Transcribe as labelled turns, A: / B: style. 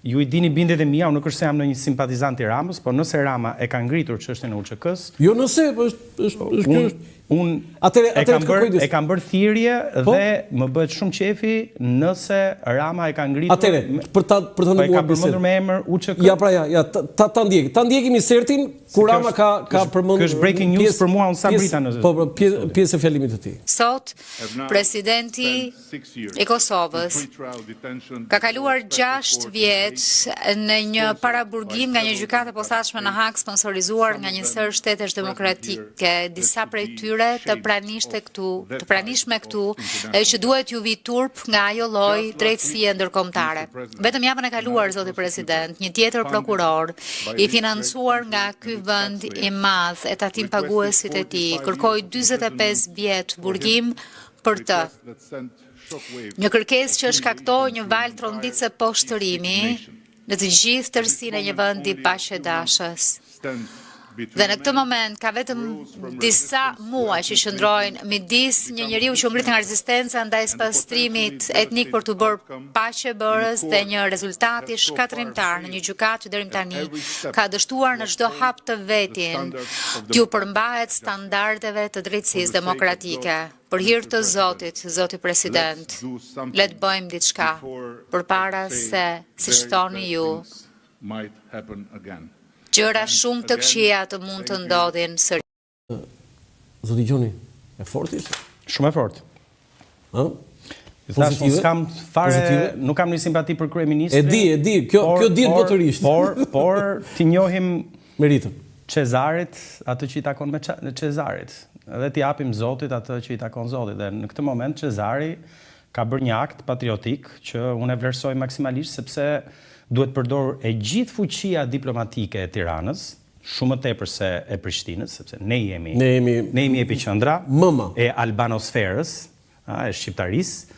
A: Ju i dini bindjet e mia, unë nuk është se jam ndonjë simpatizant i Ramës, por nëse Rama e ka ngritur çështjen e UÇK-së,
B: Jo nëse, po është është është kjo është.
A: Unë
B: Atëherë
A: e
B: atëherë
A: kam
B: të kërkoj
A: bërë
B: diçka.
A: e kam bërë thirrje
B: Po?
A: dhe më bëhet shumë qefi nëse Rama e ka ngritur
B: Atëherë, për ta për ta
A: po e ka
B: ndihmuar
A: përmendur
B: bisedën.
A: me emër UÇK.
B: Ja pra ja, ja ta ta, ta ndjekim. Ta ndjekim insertin ku
A: kjo
B: Rama
A: është-
B: ka ka
A: ky është-
B: përmendur
A: ky është breaking news
B: pjesë-
A: për mua, unë sa
B: pjesë-
A: mbrita në
B: Po, po, pjesë pjesë e fjalimit të tij.
C: Sot, presidenti i Kosovës ka kaluar 6 vjet në një paraburgim nga një gjykatë e posaçme në Hag sponsorizuar nga një sërë shtetesh demokratike, disa prej tyre të pranishte këtu, të pranishme këtu, e që duhet ju vi turp nga ajo lloj drejtësie ndërkombëtare. Vetëm javën e kaluar, zoti president, një tjetër prokuror i financuar nga ky vend i madh e tatimpaguesit e tij, kërkoi 45 vjet burgim për të. Një kërkesë që shkaktoi një valë tronditëse poshtërimi në të gjithë tërësinë e një vendi paqedashës. Dhe në këtë moment ka vetëm disa muaj që qëndrojnë midis një njeriu që u ngrit nga rezistenca ndaj spastrimit etnik për t'u bërë paqebërës dhe një rezultati shkatërrimtar në një gjykatë që deri më tani ka dështuar në çdo hap të vetin t'ju përmbahet standardeve të drejtësisë demokratike. Për hir të Zotit, zoti president, le të bëjmë diçka përpara se, siç thoni ju, gjëra shumë të këqija të mund të ndodhin sërish.
B: Zoti Gjoni, e fortë ishte.
A: Shumë e fortë.
B: Ë?
A: Ju thash, unë s'kam fare,
B: Pozitive?
A: nuk kam një simpati për kryeministrin.
B: E di, e di, kjo
A: por-
B: kjo dihet
A: por-
B: botërisht.
A: Por, por t'i njohim
B: Meritën.
A: Cezarit atë që i takon me Cezarit dhe t'i japim Zotit atë që i takon Zotit dhe në këtë moment Cezari ka bërë një akt patriotik që unë e vlerësoj maksimalisht sepse duhet përdorur e gjithë fuqia diplomatike e Tiranës, shumë më tepër se e Prishtinës, sepse ne jemi
B: Ne jemi
A: ne jemi epiqendra
B: Mëma.
A: e albanosferës, a, e shqiptarisë.